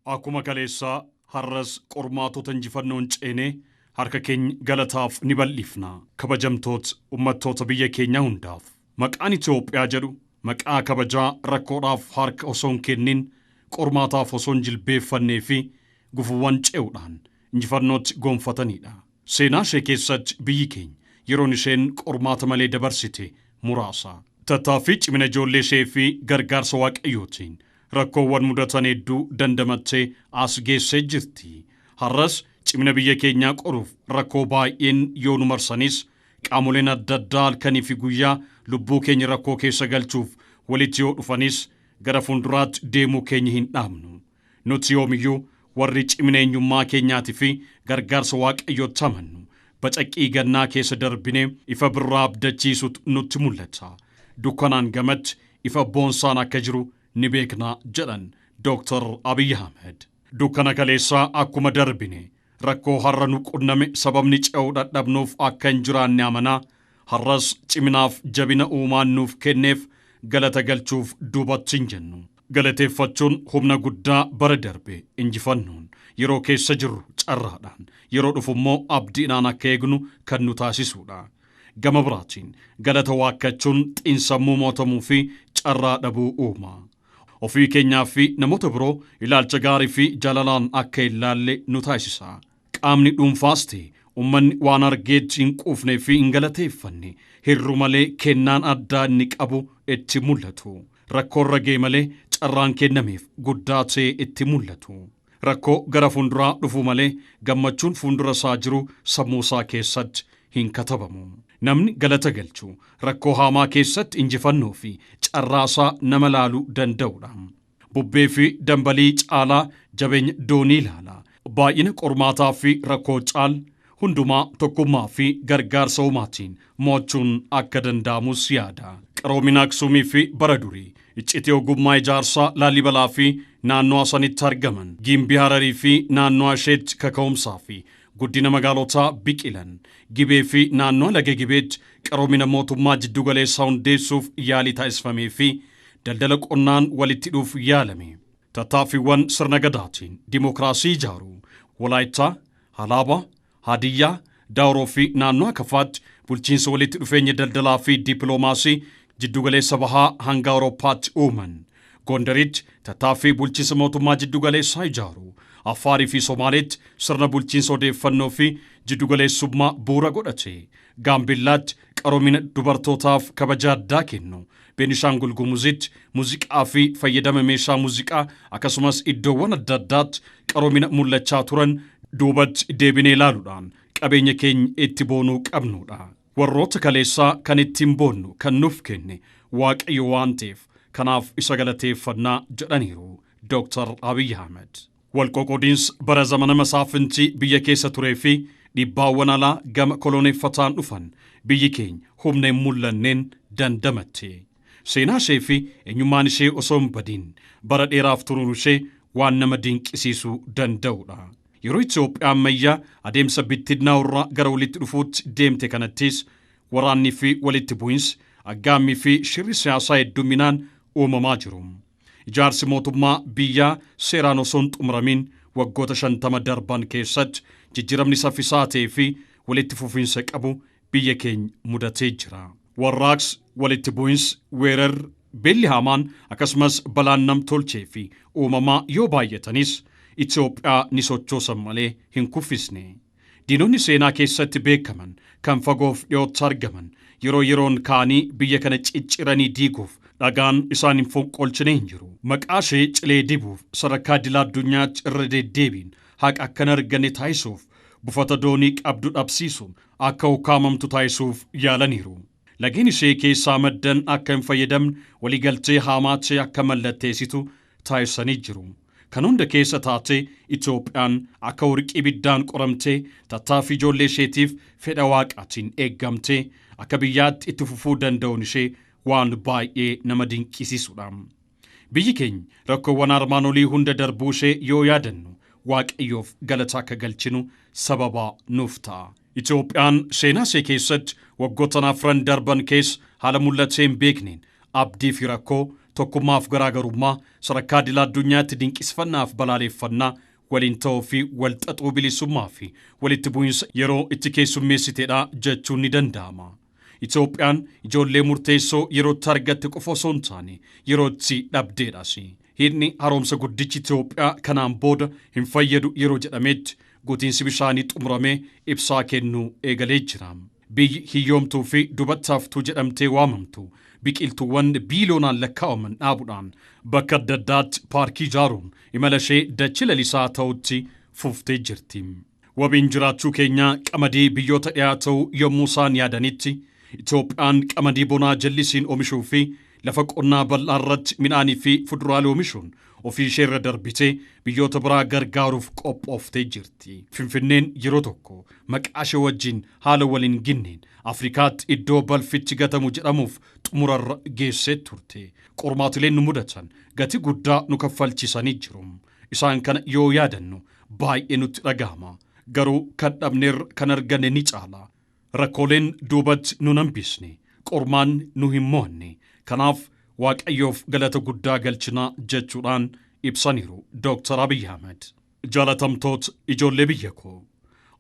Akkuma kaleessaa har'as qormaatota injifannoon ceenee harka keenya galataaf ni bal'ifna. Kabajamtoota uummattoota biyya keenyaa hundaaf. Maqaan Itoophiyaa jedhu maqaa kabajaa rakkoodhaaf harka osoo hin kennin, qormaataaf osoo hin jilbeeffannee fi gufuuwwan ce'uudhaan injifannootti gonfatanidha. Seenaa ishee keessatti biyyi keenya yeroon isheen qormaata malee dabarsite muraasa. Tattaaffii cimina ijoollee ishee fi gargaarsa Waaqayyootiin rakkoowwan mudatan hedduu dandamattee as geessee jirti. Har'as cimina biyya keenyaa qoruuf rakkoo baay'een yoo nu marsanis, qaamoleen adda addaa halkanii fi guyyaa lubbuu keenya rakkoo keessa galchuuf walitti yoo dhufanis, gara fuulduraatti deemuu keenya hin dhaabnu. Nuti yoomiyyuu warri cimina eenyummaa keenyaatii fi gargaarsa Waaqayyootti amannu bacaqii gannaa keessa darbinee ifa birraa abdachiisutu nutti mul'ata. Dukkanaan gamatti ifa boonsaan akka jiru ni beekna jedhan Dr. Abiy Ahmed. Dukkana kaleessaa akkuma darbine rakkoo har'a nu qunname sababni ce'uu dadhabnuuf akka hin jiraanne amanaa, har'as ciminaaf jabina uumaan nuuf kenneef galata galchuuf duubatti hin jennu. Galateeffachuun humna guddaa bara darbe injifannoon, yeroo keessa jirru carraadhaan, yeroo dhufu immoo abdiidhaan akka eegnu kan nu taasisudha. Gama biraatiin galata waakkachuun xiinsammuu mootamuu fi carraa dhabuu uuma. Ofii keenyaa fi namoota biroo ilaalcha gaarii fi jaalalaan akka ilaalle nu taasisa. Qaamni dhuunfaas ta'e uummanni waan argeetti hin quufnee fi hin galateeffanne hir'uu malee kennaan addaa inni qabu itti mul'atu. Rakkoo irra ga'e malee carraan kennameef guddaa ta'e itti mul'atu. Rakkoo gara fuulduraa dhufu malee gammachuun fuuldura isaa jiru sammuu isaa keessatti hin katabamu. Namni galata galchu rakkoo hamaa keessatti injifannoo fi carraasaa nama laaluu danda'udha. Bubbee fi dambalii caalaa jabeenya doonii ilaala. Baay'ina qormaataa fi rakkoo caal hundumaa tokkummaa fi gargaarsa uumaatiin mo'achuun akka danda'amus yaada. Qaroomina Aksuumii fi bara durii, iccitii ogummaa ijaarsaa Laalibalaa fi naannoo sanitti argaman, Gimbii Hararii fi naannoo isheetti kaka'umsaa fi guddina magaalotaa biqilan, Gibee fi naannoo laga Gibeetti qaroomina mootummaa jiddugaleessaa hundeessuuf yaalii taasifamee fi daldala qonnaan walitti dhufuuf yaalame. Tattaaffiiwwan sirna gadaatiin dimookiraasii ijaaruu, Walaayittaa, Halaabaa, Hadiyyaa, Daawuroo fi naannoo Akafaatti bulchiinsa walitti dhufeenya daldalaa fi dippiloomaasii jiddugaleessa bahaa hanga Awurooppaatti uuman. Gondaritti tattaaffii bulchiinsa mootummaa jiddugaleessaa ijaaruu, Affaarii fi Somaaleetti sirna bulchiinsa odeeffannoo fi jiddugaleessummaa bu'uura godhate. Gaambeellaatti qaroomina dubartootaaf kabaja addaa kennu. Beenishaangul Gumuzitti muuziqaa fi fayyadama meeshaa muuziqaa, akkasumas iddoowwan adda addaatti qaroomina mul'achaa turan duubatti deebinee ilaaluudhaan qabeenya keenya itti boonuu qabnudha. Warroota kaleessaa kan ittiin boonnu kan nuuf kenne Waaqayyo waan ta'eef kanaaf isa galateeffannaa jedhaniiru Dr. Abiy Ahmed. Walqoqoodiinsa bara zamana masaafintii biyya keessa turee fi dhiibbaawwan alaa gama koloneeffataan dhufan biyyi keenya humna hin mul'anneen dandamatte. Seenaa ishee fi eenyummaan ishee osoo hin badiin bara dheeraaf turuun ishee waan nama dinqisiisuu danda'udha. Yeroo Itoophiyaa ammayyaa adeemsa bittinnaa'urraa gara walitti dhufuutti deemte kanattis waraanni fi walitti bu'insi, aggaammii fi shirri siyaasaa hedduminaan uumamaa jiru. Ijaarsi mootummaa biyyaa seeraan osoo hin xumuramin waggoota 50 darban keessatti jijjiiramni saffisaa ta'ee fi walitti fufiinsa qabu biyya keenya mudatee jira. Warraaqsi, walitti bu'insi, weerarri, beelli hamaan akkasumas balaan nam-tolchee fi uumamaa yoo baay'atanis Itoophiyaa ni sochoosan malee hin kuffisne. Diinonni seenaa keessatti beekaman kan fagoof dhiyootti argaman yeroo yeroon ka'anii biyya kana cicciranii diiguuf dhagaan isaan hin fonqolchine hin jiru. Maqaa ishee cilee dibuuf, sadarkaa idil addunyaatti irra deddeebiin haqa akka hin arganne taasisuuf, buufata doonii qabdu dhabsiisuun akka ukkaamamtu taasisuuf yaalaniiru. Lageen ishee keessaa maddan akka hin fayyadamne waliigaltee hamaa ta'e akka mallatteessitu taasisanii jiru. Kan hunda keessa taatee Itoophiyaan akka warqii ibiddaan qoramtee tattaaffii ijoollee isheetiif fedha Waaqaatiin eeggamtee akka biyyaatti itti fufuu danda'uun ishee waan baay'ee nama dinqisiisudha. Biyyi keenya rakkoowwan armaan olii hunda darbuu ishee yoo yaadannu Waaqayyoof galata akka galchinu sababa nuuf ta'a. Itoophiyaan seenaa ishee keessatti waggoottan afran darban keessa haala mul'atee hin beekneen abdii fi rakkoo, Tokkummaaf garaagarummaa sadarkaa idil addunyaatti dinqisiifannaaf balaaleffannaa waliin ta'uu fi walxaxuu bilisummaa fi walitti bu'iinsa yeroo itti keessummeessiteedha jechuun ni danda'ama. Itoophiyaan ijoollee murteessoo yerootti argatte qofa osoo hin taane yerootti dhabdeedhas. Hidhni haaromsa guddichi Itoophiyaa kanaan booda hin fayyadu yeroo jedhametti guutiinsi bishaanii xumuramee ibsaa kennuu eegalee jira. Biyyi hiyyoomtuu fi dubatti haftuu jedhamtee waamamtu biqiltuuwwan biiliyoonaan lakkaa'aman dhaabuudhaan bakka adda addaatti paarkii ijaaruun imala ishee dachee lalisaa ta'utti fuftee jirti. Wabiin jiraachuu keenyaa qamadii biyyoota dhiyaa ta'uu yommuu isaan yaadanitti Itoophiyaan qamadii bonaa jallisiin oomishuu fi lafa qonnaa bal'aa irratti midhaanii fi fuduraalee oomishuun ofii ishee irra darbitee biyyoota biraa gargaaruuf qophooftee jirti. Finfinneen yeroo tokko maqaa ishee wajjin haala waliin ginneen Afrikaatti iddoo balfichi gatamu jedhamuuf xumurarra geessee turte. Qormaatileen nu mudatan gatii guddaa nu kaffalchiisanii jiru. Isaan kana yoo yaadannu baay'ee nutti dhagahama. Garuu kan dhabneerra kan arganne ni caala. Rakkooleen duubatti nu hambisne, qormaan nu hin mo'anne. Kanaaf Waaqayyoof galata guddaa galchinaa jechuudhaan ibsaniiru Dr. Abiy Ahmed. Jaalatamtoota ijoollee biyya koo.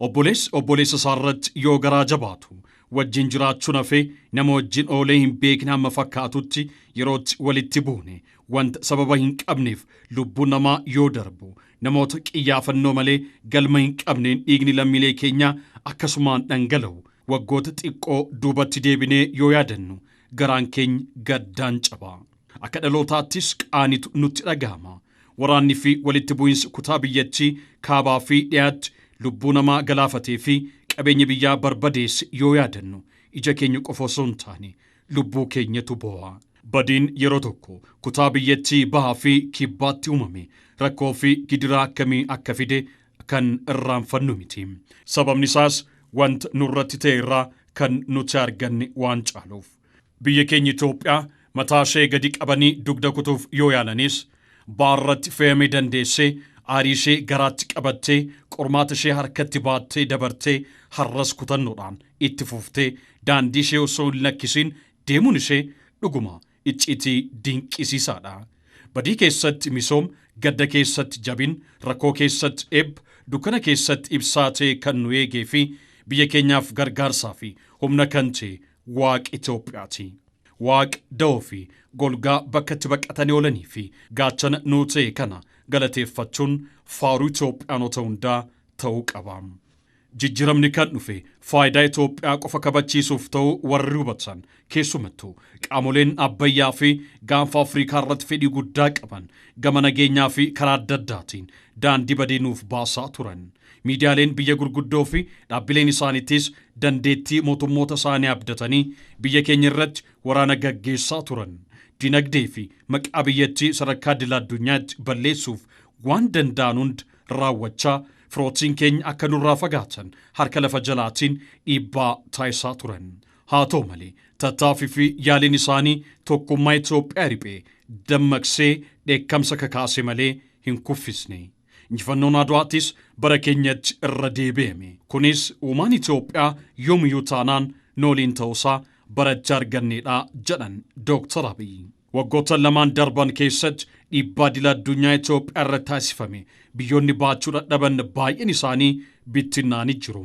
Obboleessi obboleessa isaa irratti yoo garaa jabaatu wajjin jiraachuun hafee nama wajjin oolee hin beekne hamma fakkaatutti yerootti walitti buune wanta sababa hin qabneef lubbuun namaa yoo darbu namoota qiyyaafannoo malee galma hin qabneen dhiigni lammiilee keenyaa akkasumaan dhangala'u waggoota xiqqoo duubatti deebinee yoo yaadannu garaan keenya gaddaan caba. Akka dhalootaattis qaanitu nutti dhagahama. Waraanni fi walitti bu'iinsi kutaa biyyattii kaabaa fi dhiyaatti lubbuu namaa galaafatee fi qabeenya biyyaa barbadeesse yoo yaadannu ija keenya qofa osoo hin taane lubbuu keenyatu boo'a. Badiin yeroo tokko kutaa biyyattii bahaa fi kibbaatti uumame rakkoo fi gidiraa akkamii akka fide kan irraanfannu miti. Sababni isaas wanta nurratti ta'e irraa kan nuti arganne waan caaluuf. Biyya keenya Itoophiyaa mataa ishee gadi qabanii dugda kutuuf yoo yaalanis baarratti fe'amee dandeessee aarii ishee garaatti qabattee qormaata ishee harkatti baattee dabartee har'as kutannoodhaan itti fuftee daandii ishee osoo hin lakkisiin deemuun ishee dhuguma icciitii dinqisiisaadha. Badii keessatti misoom, gadda keessatti jabin, rakkoo keessatti eebba, dukkana keessatti ibsaa ta'e kan nu eegee fi biyya keenyaaf gargaarsaa fi humna kan ta'e Waaqa Itoophiyaati. Waaqa da'oo fi golgaa bakka itti baqatanii oolanii fi gaachana nuu ta'e kana galateeffachuun faaruu Itoophiyaanota hundaa ta'uu qaba. Jijjiiramni kan dhufe faayidaa Itoophiyaa qofa kabachiisuuf ta'uu warri hubatan keessumattuu qaamoleen Abbayyaa fi gaanfa Afrikaa irratti fedhii guddaa qaban gama nageenyaa fi karaa adda addaatiin daandii badii nuuf baasaa turan. Miidiyaaleen biyya gurguddoo fi dhaabbileen isaaniittis dandeettii mootummoota isaanii abdatanii biyya keenya irratti waraana gaggeessaa turan. Dinagdee fi maqaa biyyattii sadarkaa idil addunyaatti balleessuuf waan danda'an hunda raawwachaa firootiin keenya akka nurraa fagaatan harka lafa jalaatiin dhiibbaa taasisaa turan. Haa ta'u malee tattaaffii fi yaaliin isaanii tokkummaa Itoophiyaa riphee dammaqsee dheekkamsa kakaase malee hin kuffisne. Injifannoon Adwaattis bara keenyatti irra deebi'ame. Kunis uumaan Itoophiyaa yoomiyyuu taanaan nooliin ta'uusaa baracha arganneedha jedhan Dr. Abiy. Waggoota lamaan darban keessatti dhiibbaa idil addunyaa Itoophiyaa irratti taasifame biyyoonni baachuu dadhaban baay'een isaanii bittinnaanii jiru.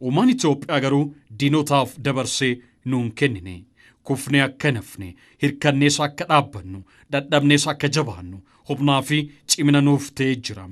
Uumaan Itoophiyaa garuu diinotaaf dabarsee nuun kennine. Kufnee akka hin hafne, hirkannees akka dhaabbannu, dadhabnees akka jabaannu, humnaa fi cimina nuuf ta'ee jira.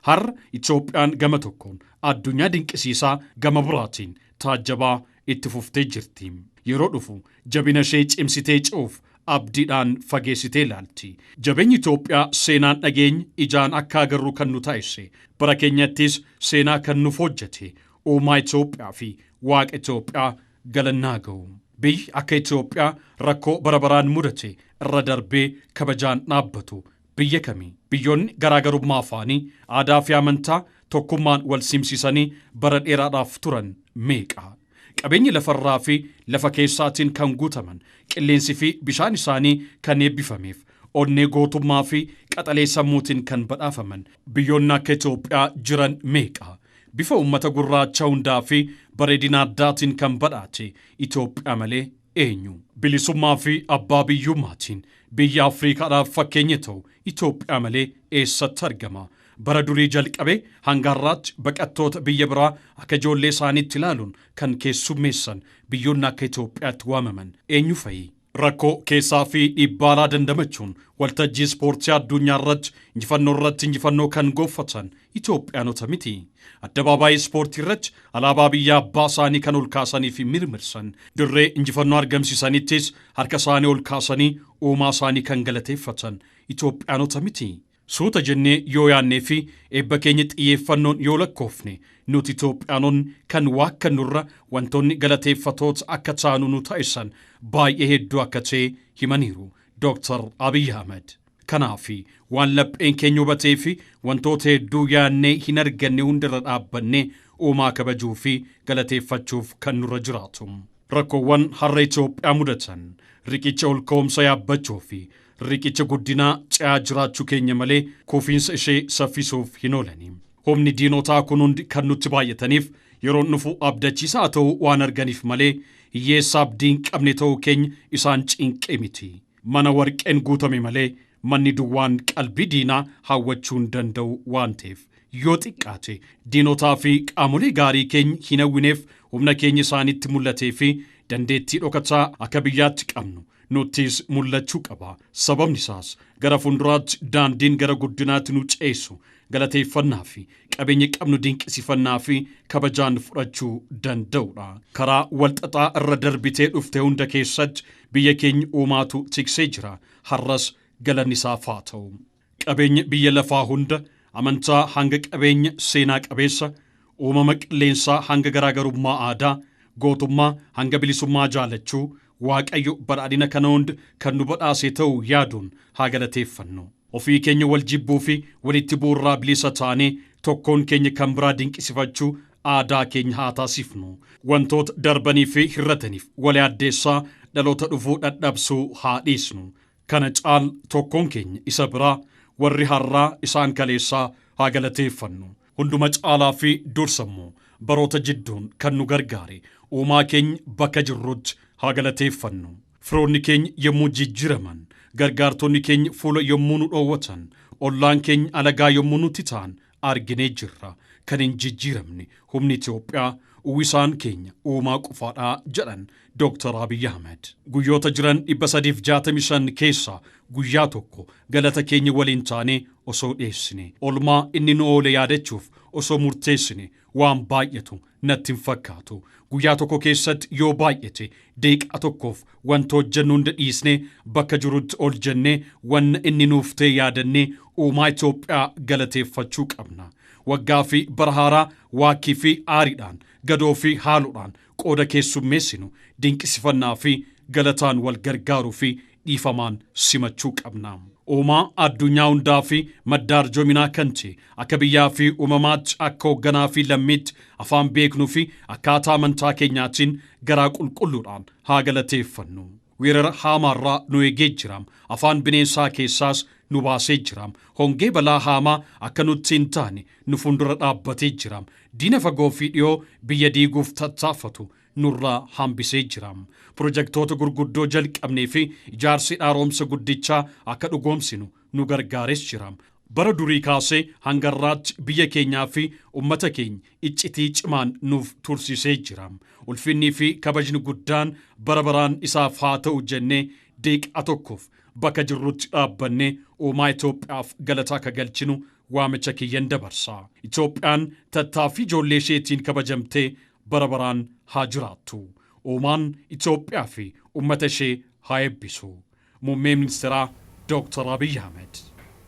Har'a Itoophiyaan gama tokkoon addunyaa dinqisiisaa gama biraatiin taajjabaa itti fuftee jirti. Yeroo dhufu jabina ishee cimsitee ce'uuf abdiidhaan fageessitee ilaalti. Jabeenyi Itoophiyaa seenaan dhageenya ijaan akka agarru kan nu taasise, bara keenyattis seenaa kan nuuf hojjete, uumaa Itoophiyaa fi Waaqa Itoophiyaa galannaa ga'u. Biyyi akka Itoophiyaa rakkoo bara baraan mudate irra darbee kabajaan dhaabbatu biyya kami? Biyyoonni garaagarummaa afaanii, aadaa fi amantaa tokkummaan wal simsiisanii bara dheeraadhaaf turan meeqa? Qabeenyi lafarraa fi lafa keessaatiin kan guutaman, qilleensi fi bishaan isaanii kan eebbifameef, onnee gootummaa fi qaxalee sammuutiin kan badhaafaman biyyoonni akka Itoophiyaa jiran meeqa? Bifa uummata gurraacha hundaa fi bareedina addaatiin kan badhaate Itoophiyaa malee eenyu? Bilisummaa fi abbaa biyyummaatiin biyya Afriikaadhaaf fakkeenya ta'u Itoophiyaa malee eessatti argama? Bara durii jalqabee hanga har'aatti baqattoota biyya biraa akka ijoollee isaaniitti ilaaluun kan keessummeessan biyyoonni akka Itoophiyaatti waamaman eenyu fa'i? Rakkoo keessaa fi dhiibbaa alaa dandamachuun waltajjii ispoortii addunyaa irratti injifannoo irratti injifannoo kan gonfatan Itoophiyaanota miti. Addabaabaayii ispoortii irratti alaabaa biyya abbaa isaanii kan ol kaasanii fi mirmirsan, dirree injifannoo argamsiisanittis harka isaanii ol kaasanii uumaa isaanii kan galateeffatan Itoophiyaanota miti. Suuta jennee yoo yaannee fi eebba keenya xiyyeeffannoon yoo lakkoofne, nuti Itoophiyaanonni kan waakkannurra wantoonni galateeffatoota akka taanu nu taasisan baay'ee hedduu akka ta'e himaniiru Dr. Abiy Ahmed. Kanaaf waan lapheen keenya hubatee fi wantoota hedduu yaannee hin arganne hundarra dhaabbannee uumaa kabajuu fi galateeffachuuf kan nurra jiraatu. Rakkoowwan har'a Itoophiyaa mudatan riqicha ol ka'umsa yaabbachuu fi riqicha guddinaa ce'aa jiraachuu keenya malee kuufiinsa ishee saffisuuf hin oolani. Humni diinotaa kun hundi kan nutti baay'ataniif yeroon dhufu abdachiisaa ta'uu waan arganiif malee hiyyeessa abdii hin qabne ta'uu keenya isaan cinqee miti. Mana warqeen guutame malee manni duwwaan qalbii diinaa hawwachuu hin danda'u waan ta'eef yoo xiqqaate diinotaa fi qaamolee gaarii keenya hin hawwineef humna keenya isaanitti mul'atee fi dandeettii dhokataa akka biyyaatti qabnu nuttis mul'achuu qaba. Sababni isaas gara fuulduraatti daandiin gara guddinaatti nu ceessu galateeffannaa fi qabeenya qabnu dinqisiifannaa fi kabajaan fudhachuu danda'udha. Karaa walxaxaa irra darbitee dhufte hunda keessatti biyya keenya uumaatu tiksee jira. Har'as galanni isaaf haa ta'u. Qabeenya biyya lafaa hunda, amantaa hanga qabeenya seenaa qabeessa, uumama qilleensaa hanga garaagarummaa aadaa, gootummaa hanga bilisummaa jaalachuu, Waaqayyo badhaadhina kana hunda kan nu badhaase ta'uu yaaduun haa galateeffannu. Ofii keenya wal jibbuu fi walitti bu'uurraa bilisa taanee tokkoon keenya kan biraa dinqisifachuu aadaa keenya haa taasifnu. Wantoota darbanii fi hir'ataniif wal yaaddeessaa dhaloota dhufuu dhadhabsuu haa dhiisnu. Kana caal tokkoon keenya isa biraa, warri har'aa isaan kaleessaa haa galateeffannu. Hunduma caalaa fi dursammoo baroota jidduun kan nu gargaare uumaa keenya bakka jirrutti haa galateeffannu. Firoonni keenya yommuu jijjiiraman, gargaartonni keenya fuula yommuu nu dhoowwatan, ollaan keenya alagaa yommuu nutti ta'an arginee jirra. Kan hin jijjiiramne humni Itoophiyaa uwwisaan keenya uumaa qofaadhaa jedhan Dr. Abiy Ahmed. Guyyoota jiran 365 keessaa guyyaa tokko galata keenya waliin taanee osoo dhiyeessine, olmaa inni nu oole yaadachuuf osoo murteessine waan baay'atu natti hin fakkaatu. Guyyaa tokko keessatti yoo baay'ate daqiiqaa tokkoof wanta hojjennu hunda dhiisnee bakka jirutti ol jennee wanna inni nuuf ta'e yaadannee uumaa Itoophiyaa galateeffachuu qabna. Waggaa fi bara haaraa waakkii fi aariidhaan, gadoo fi haaluudhaan qooda keessummeessinu dinqisifannaa fi galataan wal gargaaruu fi dhiifamaan simachuu qabna. Uumaa addunyaa hundaa fi madda arjoominaa kan ta'e akka biyyaa fi uumamaatti, akka hoogganaa fi lammiitti, afaan beeknuu fi akkaataa amantaa keenyaatiin garaa qulqulluudhaan haa galateeffannu. Weerara haamaarraa nu eegee jira. Afaan bineensaa keessaas nu baasee jira. Hongee balaa haamaa akka nutti hin taane nu fuuldura dhaabbatee jira. Diina fagoo fi dhiyoo biyya diiguuf tattaafatu nurraa hambisee jira. Pirojektoota gurguddoo jalqabnee fi ijaarsi haaromsa guddichaa akka dhugoomsinu nu gargaares jira. Bara durii kaasee hanga har'aatti biyya keenyaa fi uummata keenya iccitii cimaan nuuf tursiisee jira. Ulfinnii fi kabajni guddaan bara baraan isaaf haa ta'u jennee daqiiqaa tokkoof bakka jirrutti dhaabbannee uumaa Itoophiyaaf galata akka galchinu waamicha kiyyan dabarsa. Itoophiyaan tattaaffii ijoollee isheetiin kabajamtee bara baraan haa jiraattu. Uumaan Itoophiyaa fi uummata ishee haa eebbisu. Muummee ministeeraa Dr. Abiy Ahmed.